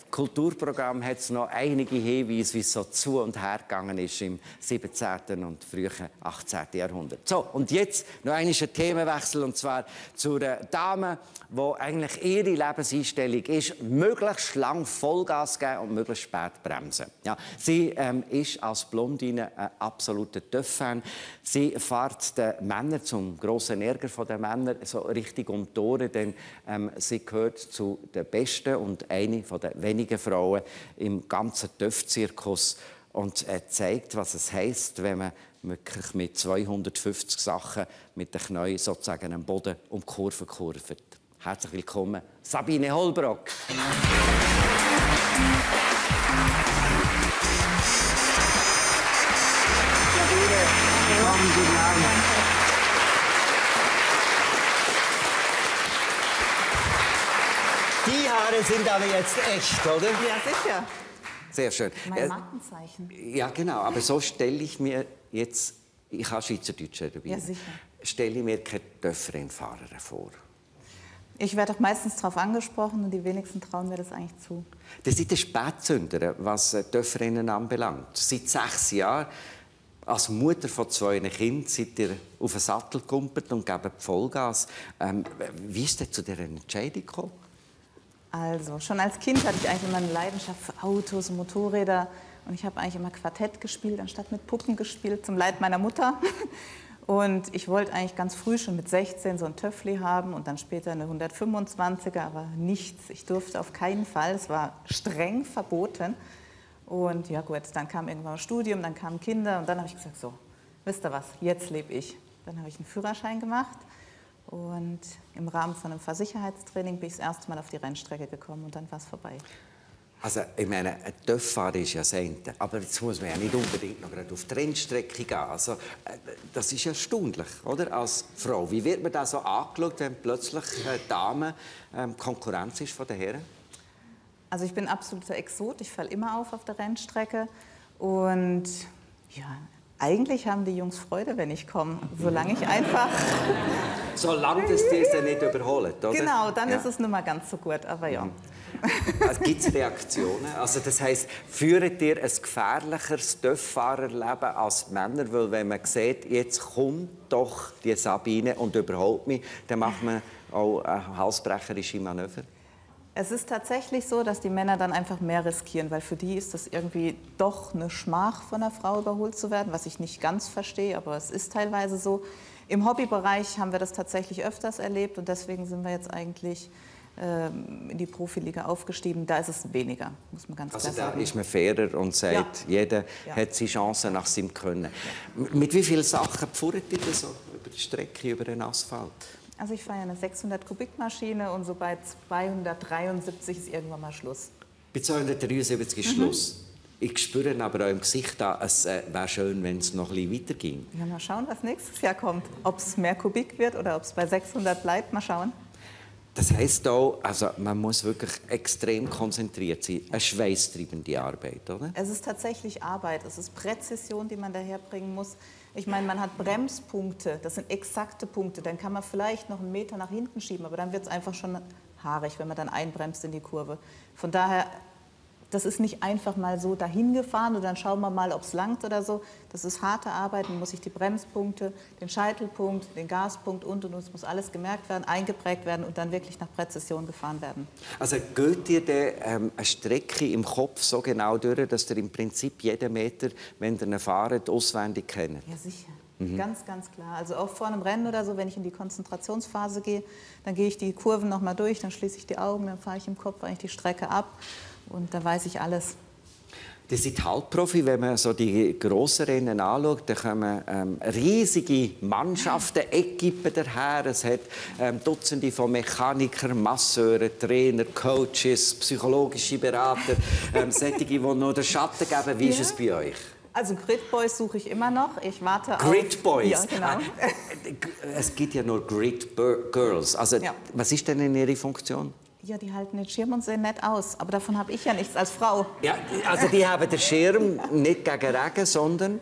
Kulturprogramm hat es noch einige Hinweise, wie es so zu und her gegangen ist im 17. und frühen 18. Jahrhundert. So, und jetzt noch einmal ein Themenwechsel, und zwar zu einer Dame, die eigentlich ihre Lebenseinstellung ist, möglichst lang Vollgas geben und möglichst spät bremsen. Ja, sie ist als Blondine ein absoluter TÜV-Fan. Sie fährt den Männern zum grossen Ärger der Männer so richtig um die Ohren, denn sie gehört zu den Besten und eine der wenigen Frauen im ganzen TÜV-Zirkus und zeigt, was es heisst, wenn man wirklich mit 250 Sachen mit den Knien sozusagen am Boden um die Kurve kurvt. Herzlich willkommen, Sabine Holbrock. Die Haare sind aber jetzt echt, oder? Ja, sicher. Sehr schön. Mein Markenzeichen. Ja, genau. Aber so stelle ich mir jetzt, ich habe Schweizerdeutsch dabei, ja, sicher. Stelle ich mir keine TÜV-Rennfahrerin vor. Ich werde auch meistens darauf angesprochen und die wenigsten trauen mir das eigentlich zu. Das sind die Spätzünder, was TÜV-Rennen anbelangt. Seit 6 Jahren, als Mutter von 2 Kindern, seid ihr auf den Sattel gekumpelt und gebt Vollgas. Wie ist denn zu dieser Entscheidung gekommen? Also, schon als Kind hatte ich eigentlich immer eine Leidenschaft für Autos und Motorräder. Und ich habe eigentlich immer Quartett gespielt, anstatt mit Puppen gespielt, zum Leid meiner Mutter. Und ich wollte eigentlich ganz früh, schon mit 16, so ein Töffli haben und dann später eine 125er, aber nichts. Ich durfte auf keinen Fall, es war streng verboten. Und ja gut, dann kam irgendwann ein Studium, dann kamen Kinder und dann habe ich gesagt, so, wisst ihr was, jetzt lebe ich. Dann habe ich einen Führerschein gemacht und im Rahmen von einem Fahrsicherheitstraining bin ich das erste Mal auf die Rennstrecke gekommen und dann war es vorbei. Also, ich meine, ein TÜV-Fahrer ist ja das eine, aber jetzt muss man ja nicht unbedingt noch gerade auf die Rennstrecke gehen. Also, das ist erstaunlich, oder? Als Frau. Wie wird man da so angeschaut, wenn plötzlich eine Dame Konkurrenz ist von den Herren? Also ich bin absoluter Exot, ich falle immer auf der Rennstrecke und ja, Eigentlich haben die Jungs Freude, wenn ich komme, solange ich einfach... Solange das dir dann nicht überholt, oder? Genau, dann ist es nicht mehr ganz so gut, aber ja. Also, gibt es Reaktionen? Also das heisst, führt ihr ein gefährlicheres Töfffahrerleben als Männer? Weil wenn man sieht, jetzt kommt doch die Sabine und überholt mich, dann macht man auch halsbrecherische Manöver? Es ist tatsächlich so, dass die Männer dann einfach mehr riskieren, weil für die ist das irgendwie doch eine Schmach, von einer Frau überholt zu werden, was ich nicht ganz verstehe, aber es ist teilweise so. Im Hobbybereich haben wir das tatsächlich öfters erlebt und deswegen sind wir jetzt eigentlich in die Profiliga aufgestiegen. Da ist es weniger, muss man ganz klar sagen. Also da ist man fairer und sagt, jeder hat seine Chancen nach seinem Können. Mit wie vielen Sachen pfurrt ihr so über die Strecke, über den Asphalt? Also ich fahre ja eine 600-Kubik-Maschine und so bei 273 ist irgendwann mal Schluss. Bei 273 ist Schluss. Ich spüre aber auch im Gesicht, es wäre schön, wenn es noch ein bisschen weiterging. Ja, mal schauen, was nächstes Jahr kommt. Ob es mehr Kubik wird oder ob es bei 600 bleibt, mal schauen. Das heisst auch, also man muss wirklich extrem konzentriert sein. Eine schweißtreibende Arbeit, oder? Es ist tatsächlich Arbeit. Es ist Präzision, die man daherbringen muss. Ich meine, man hat Bremspunkte, das sind exakte Punkte. Dann kann man vielleicht noch einen Meter nach hinten schieben, aber dann wird es einfach schon haarig, wenn man dann einbremst in die Kurve. Von daher, das ist nicht einfach mal so dahin gefahren und dann schauen wir mal, ob es langt oder so. Das ist harte Arbeit. Man muss sich die Bremspunkte, den Scheitelpunkt, den Gaspunkt und es muss alles gemerkt werden, eingeprägt werden und dann wirklich nach Präzision gefahren werden. Also geht ihr eine Strecke im Kopf so genau durch, dass ihr im Prinzip jeden Meter, wenn ihr fahrt, auswendig kennt? Ja, sicher. Ganz, ganz klar. Also auch vor einem Rennen oder so, wenn ich in die Konzentrationsphase gehe, dann gehe ich die Kurven noch mal durch, dann schließe ich die Augen, dann fahre ich im Kopf eigentlich die Strecke ab. Und da weiß ich alles. Die sind Halbprofi, wenn man so die grossen Rennen anschaut, da kommen riesige Mannschaften, Equipen daher. Es hat Dutzende von Mechanikern, Masseuren, Trainer, Coaches, psychologische Berater, solche, die noch den Schatten geben. Wie ist es bei euch? Also Grid Boys suche ich immer noch. Ich warte Grid Boys? Ja, genau. Es gibt ja nur Grid Girls. Also, was ist denn in ihrer Funktion? Ja, die halten den Schirm und sehen nett aus. Aber davon habe ich ja nichts als Frau. Ja, also die haben den Schirm nicht gegen Regen, sondern?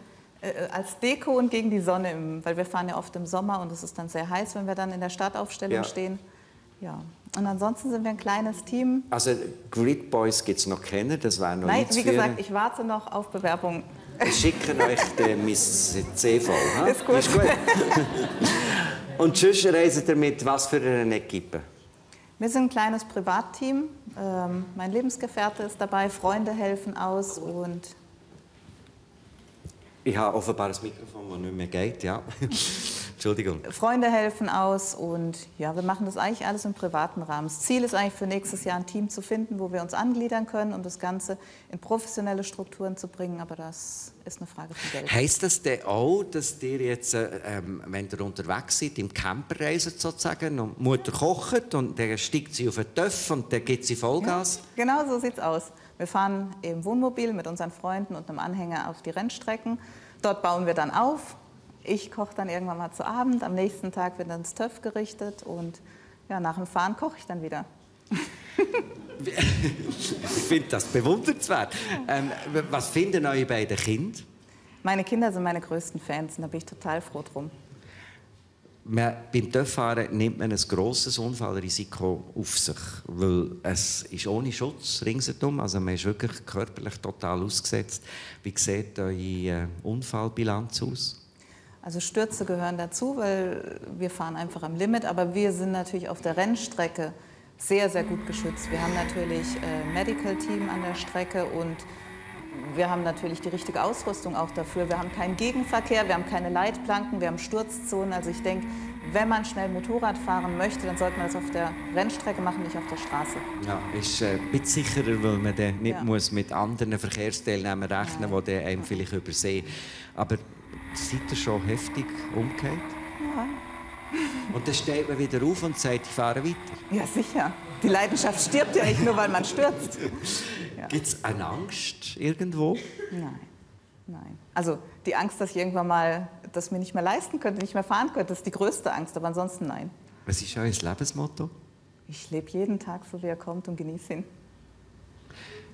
Als Deko und gegen die Sonne. Weil wir fahren ja oft im Sommer und es ist dann sehr heiß, wenn wir dann in der Startaufstellung stehen. Ja. Und ansonsten sind wir ein kleines Team. Also Grid Boys gibt es noch kennen, das wäre noch Nein, wie gesagt, ich warte noch auf Bewerbungen. Wir schicken euch den Miss CV. Ist gut. Ist gut. Und sonst reisen ihr mit was für einer Equipe? Wir sind ein kleines Privatteam. Mein Lebensgefährte ist dabei, Freunde helfen aus und... Ich habe offenbar ein Mikrofon, das nicht mehr geht, ja. Entschuldigung. Freunde helfen aus und ja, wir machen das eigentlich alles im privaten Rahmen. Das Ziel ist eigentlich für nächstes Jahr ein Team zu finden, wo wir uns angliedern können, um das Ganze in professionelle Strukturen zu bringen, aber das ist eine Frage von Geld. Heisst das denn auch, dass ihr jetzt, wenn ihr unterwegs seid, im Camper reist sozusagen, und die Mutter kocht und dann steigt sie auf den Töpf und dann gibt sie Vollgas? Ja, genau so sieht es aus. Wir fahren im Wohnmobil mit unseren Freunden und einem Anhänger auf die Rennstrecken. Dort bauen wir dann auf. Ich koche dann irgendwann mal zu Abend. Am nächsten Tag wird dann das Töpf gerichtet und ja, nach dem Fahren koche ich dann wieder. Ich finde das bewundernswert. Was finden eure beiden Kinder? Meine Kinder sind meine größten Fans und da bin ich total froh drum. Beim Töpffahren nimmt man ein grosses Unfallrisiko auf sich, weil es ist ohne Schutz ringsherum, also man ist wirklich körperlich total ausgesetzt. Wie sieht eure Unfallbilanz aus? Also Stürze gehören dazu, weil wir fahren einfach am Limit, aber wir sind natürlich auf der Rennstrecke sehr, sehr gut geschützt. Wir haben natürlich ein Medical-Team an der Strecke und wir haben natürlich die richtige Ausrüstung auch dafür. Wir haben keinen Gegenverkehr, wir haben keine Leitplanken, wir haben Sturzzonen. Also ich denke, wenn man schnell Motorrad fahren möchte, dann sollte man das auf der Rennstrecke machen, nicht auf der Straße. Ja, ist ein bisschen sicherer, weil man dann nicht muss mit anderen Verkehrsteilnehmern rechnen muss, die einem vielleicht übersehen. Aber seid ihr schon heftig umgekehrt? Ja. Und dann steht man wieder auf und sagt, ich fahre weiter? Ja, sicher. Die Leidenschaft stirbt ja nicht nur, weil man stürzt. Ja. Gibt es eine Angst irgendwo? Nein, nein. Also die Angst, dass ich irgendwann mal das mir nicht mehr leisten könnte, nicht mehr fahren könnte, das ist die größte Angst, aber ansonsten nein. Was ist euer Lebensmotto? Ich lebe jeden Tag so, wie er kommt und genieße ihn.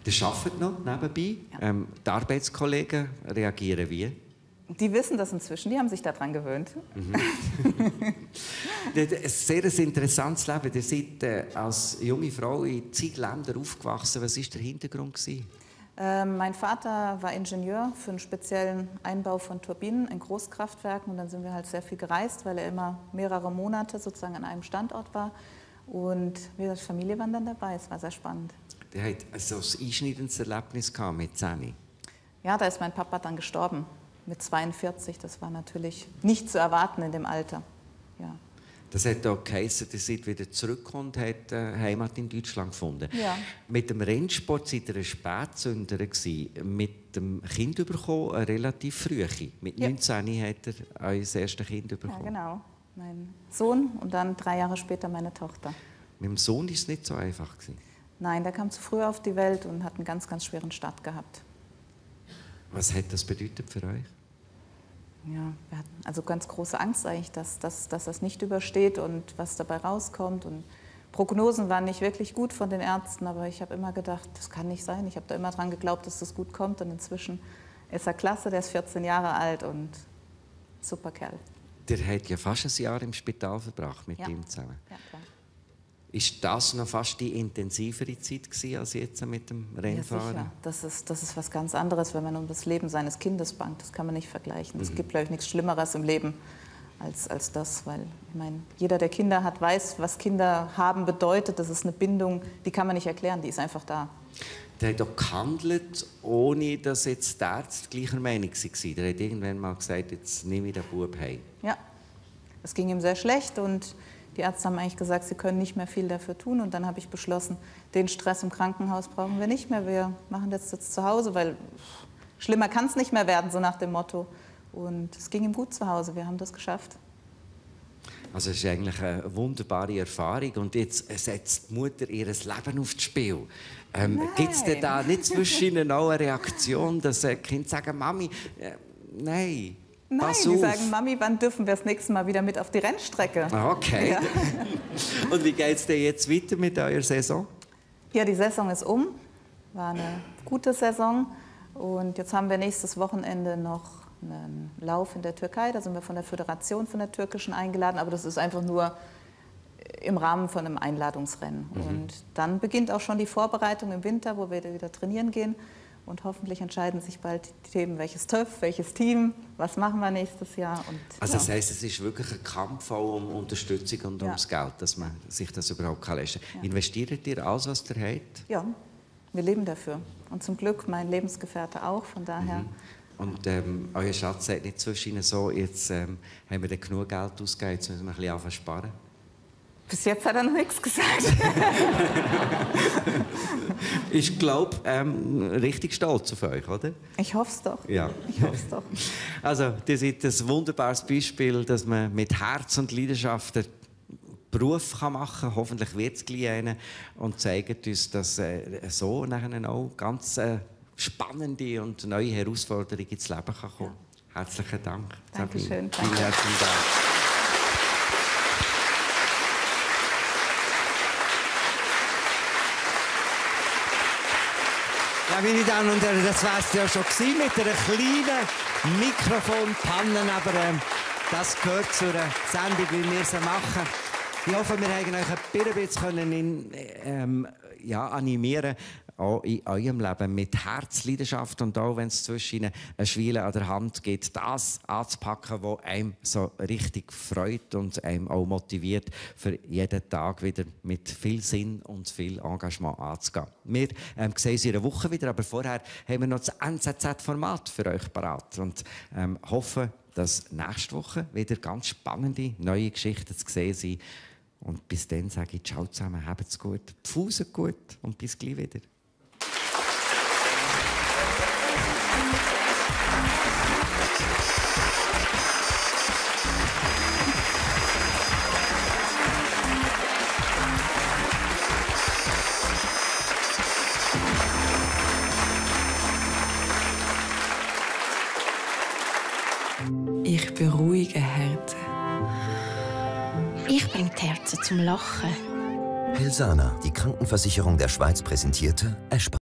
Ihr arbeitet noch nebenbei. Ja. Die Arbeitskollegen reagieren wie? Die wissen das inzwischen, die haben sich daran gewöhnt. Ein sehr interessantes Leben. Ihr seid als junge Frau in zig Ländern aufgewachsen. Was war der Hintergrund? Mein Vater war Ingenieur für einen speziellen Einbau von Turbinen in Großkraftwerken. Und dann sind wir halt sehr viel gereist, weil er immer mehrere Monate sozusagen an einem Standort war. Und wir als Familie waren dann dabei. Es war sehr spannend. Der hat also ein einschneidendes Erlebnis mit 10. Ja, da ist mein Papa dann gestorben. Mit 42, das war natürlich nicht zu erwarten in dem Alter. Ja. Das hat auch geheißen, dass ihr wieder zurückkommt und hat Heimat in Deutschland gefunden. Ja. Mit dem Rennsport seid ihr ein Spätzünder gewesen. Mit dem Kind bekommen, eine relativ frühe. Mit 19 hat er euer erstes Kind bekommen. Ja, genau. Mein Sohn und dann 3 Jahre später meine Tochter. Mit dem Sohn war es nicht so einfach gewesen. Nein, der kam zu früh auf die Welt und hat einen ganz, ganz schweren Start gehabt. Was hat das bedeutet für euch? Ja, wir hatten also ganz große Angst eigentlich, dass das nicht übersteht und was dabei rauskommt. Und Prognosen waren nicht wirklich gut von den Ärzten, aber ich habe immer gedacht, das kann nicht sein. Ich habe da immer dran geglaubt, dass das gut kommt. Und inzwischen ist er klasse, der ist 14 Jahre alt und super Kerl. Der hat ja fast ein Jahr im Spital verbracht mit ihm zusammen. Ja, klar. Ist das noch fast die intensivere Zeit gewesen, als jetzt mit dem Rennfahren? Ja, sicher. Das ist was ganz anderes, wenn man um das Leben seines Kindes bangt. Das kann man nicht vergleichen. Es gibt, glaube ich, nichts Schlimmeres im Leben als das. Weil, ich meine, jeder, der Kinder hat, weiß, was Kinder haben bedeutet. Das ist eine Bindung, die kann man nicht erklären, die ist einfach da. Der hat auch gehandelt, ohne dass jetzt die Ärzte gleicher Meinung waren. Der hat irgendwann mal gesagt, jetzt nehme ich den Bub heim. Ja, es ging ihm sehr schlecht und die Ärzte haben eigentlich gesagt, sie können nicht mehr viel dafür tun. Und dann habe ich beschlossen, den Stress im Krankenhaus brauchen wir nicht mehr. Wir machen das jetzt zu Hause, weil schlimmer kann es nicht mehr werden, so nach dem Motto. Und es ging ihm gut zu Hause, wir haben das geschafft. Also es ist eigentlich eine wunderbare Erfahrung. Und jetzt setzt die Mutter ihr Leben aufs Spiel. Gibt es denn da nicht zwischen ihnen auch eine Reaktion, dass Kinder sagen, Mami, nein? Nein, die sagen, Mami, wann dürfen wir das nächste Mal wieder mit auf die Rennstrecke? Okay. Ja. Und wie geht es denn jetzt weiter mit eurer Saison? Ja, die Saison ist um. War eine gute Saison. Und jetzt haben wir nächstes Wochenende noch einen Lauf in der Türkei. Da sind wir von der Föderation, von der türkischen eingeladen. Aber das ist einfach nur im Rahmen von einem Einladungsrennen. Und dann beginnt auch schon die Vorbereitung im Winter, wo wir wieder trainieren gehen. Und hoffentlich entscheiden sich bald die Themen, welches TÜV, welches Team, was machen wir nächstes Jahr. Und, also das heisst, es ist wirklich ein Kampf auch um Unterstützung und ums Geld, dass man sich das überhaupt leisten kann. Ja. Investiert ihr alles, was ihr habt? Ja, wir leben dafür. Und zum Glück mein Lebensgefährte auch, von daher. Und euer Schatz sagt nicht zwischen Ihnen so, jetzt haben wir genug Geld ausgegeben, jetzt müssen wir ein bisschen anfangen zu sparen? Bis jetzt hat er noch nichts gesagt. Ich glaube, richtig stolz auf euch, oder? Ich hoffe es doch. Ja. Ich hoffe es doch. Also, ihr seid ein wunderbares Beispiel, dass man mit Herz und Leidenschaft einen Beruf machen kann. Hoffentlich wird es gleich einer. Und zeigt uns, dass so nachher auch ganz spannende und neue Herausforderungen ins Leben kommen kann. Ja. Herzlichen Dank. Dankeschön. Vielen herzlichen Dank. Ja, meine Damen und Herren, das war es ja schon mit einer kleinen Mikrofonpanne, aber das gehört zur Sendung, wie wir sie machen. Ich hoffe, wir haben euch ein bisschen animieren, auch in eurem Leben mit Herzleidenschaft und auch wenn es zwischen ihnen ein Schwielen an der Hand gibt, das anzupacken, was einem so richtig freut und einem auch motiviert, für jeden Tag wieder mit viel Sinn und viel Engagement anzugehen. Wir sehen uns in einer Woche wieder, aber vorher haben wir noch das NZZ-Format für euch parat und hoffen, dass nächste Woche wieder ganz spannende neue Geschichten zu sehen sind. Und bis dann sage ich ciao zusammen, habt's gut, pfuset gut und bis gleich wieder. Ich beruhige Herzen. Ich bringe die Herzen zum Lachen. Helsana, die Krankenversicherung der Schweiz, präsentierte Eschbach.